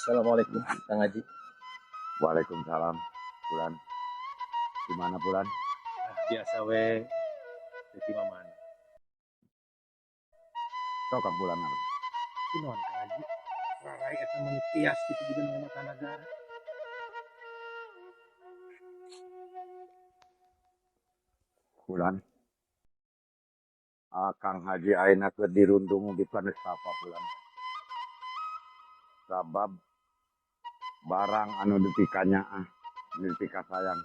Assalamualaikum, Kang Haji. Waalaikumsalam. Bulan. Gimana, Bulan? Ah, biasa we. Jadi mana? Sok, Kang Bulan apa? Kunaon, Kang Haji? Rarai eta mah tias kitu juga nu mata negara. Bulan. Ah, Kang Haji ayeuna keur dirundung di Nestapa, Bulan. Sabab barang anu dipikanyaah, anu dipikasayang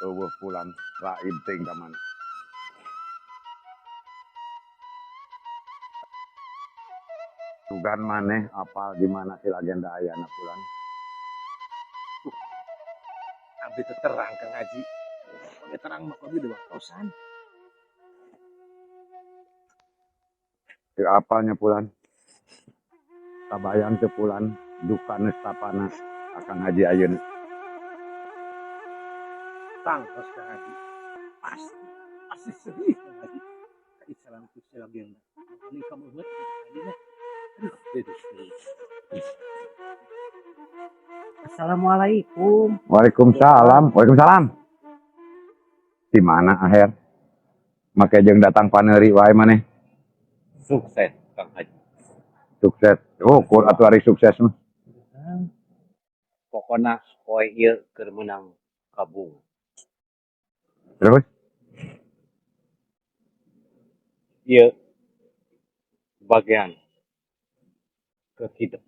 euweuh, Pulan, raib teuing ka mana. Sugan maneh apal di mana si Lagenda ayana, Pulan? Abdi teu terang, Kang Haji. Pake terang mah abdi diwatosan. Teu apalnya, Pulan? Kabayang teu, Pulan, duka nestapana Akang Haji ayeuna? Tangtos, Kang Haji. Pasti pasti sedih, Kang Haji. Kaisalan ku si Lagenda. Ini kamu buat Kang Haji nya. Aduh, beda. Assalamualaikum. Waalaikumsalam. Waalaikumsalam. Di mana, Aher? Make jeung datang paneuri wae maneh. Sukses, Kang Haji. Sukses. Oh, kur atuh ari sukses mah. Pokona poe ieu keur meunang kabung. Terus? Ieu bagian ke hidup.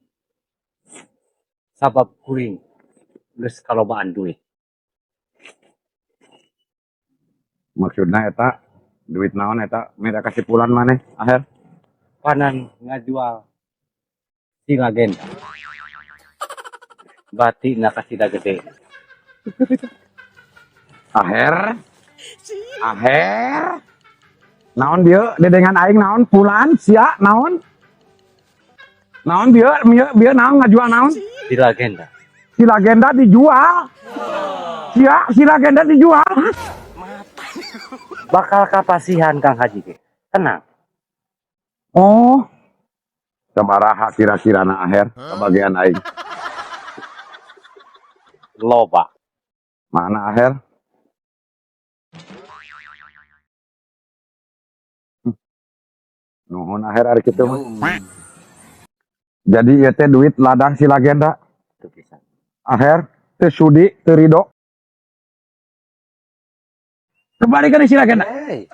Sabab kuring geus kalobaan duit. Maksudna eta duit naon eta mere ka si Pulan maneh, Aher? Panan ngajual si Lagenda. Bati na kasida gede. Aher. Aher. Naon bieu dedengan aing naon, Pulan sia naon? Naon bieu bieu bieu naon, ngajual naon? Si Lagenda. Si Lagenda dijual. Sia si Lagenda dijual. Bakal kapasihan Kang Haji ge. Tenang. Oh. Sabaraha kira-kira na, Aher, kebagian aing? Loba. Mana, Aher? Nuhun, Aher, ari kitu mah. Jadi ieu teh duit ladang si Lagenda. Itu pisan. Aher teu sudi, teu rido. Kembalikan si Lagenda. Hey.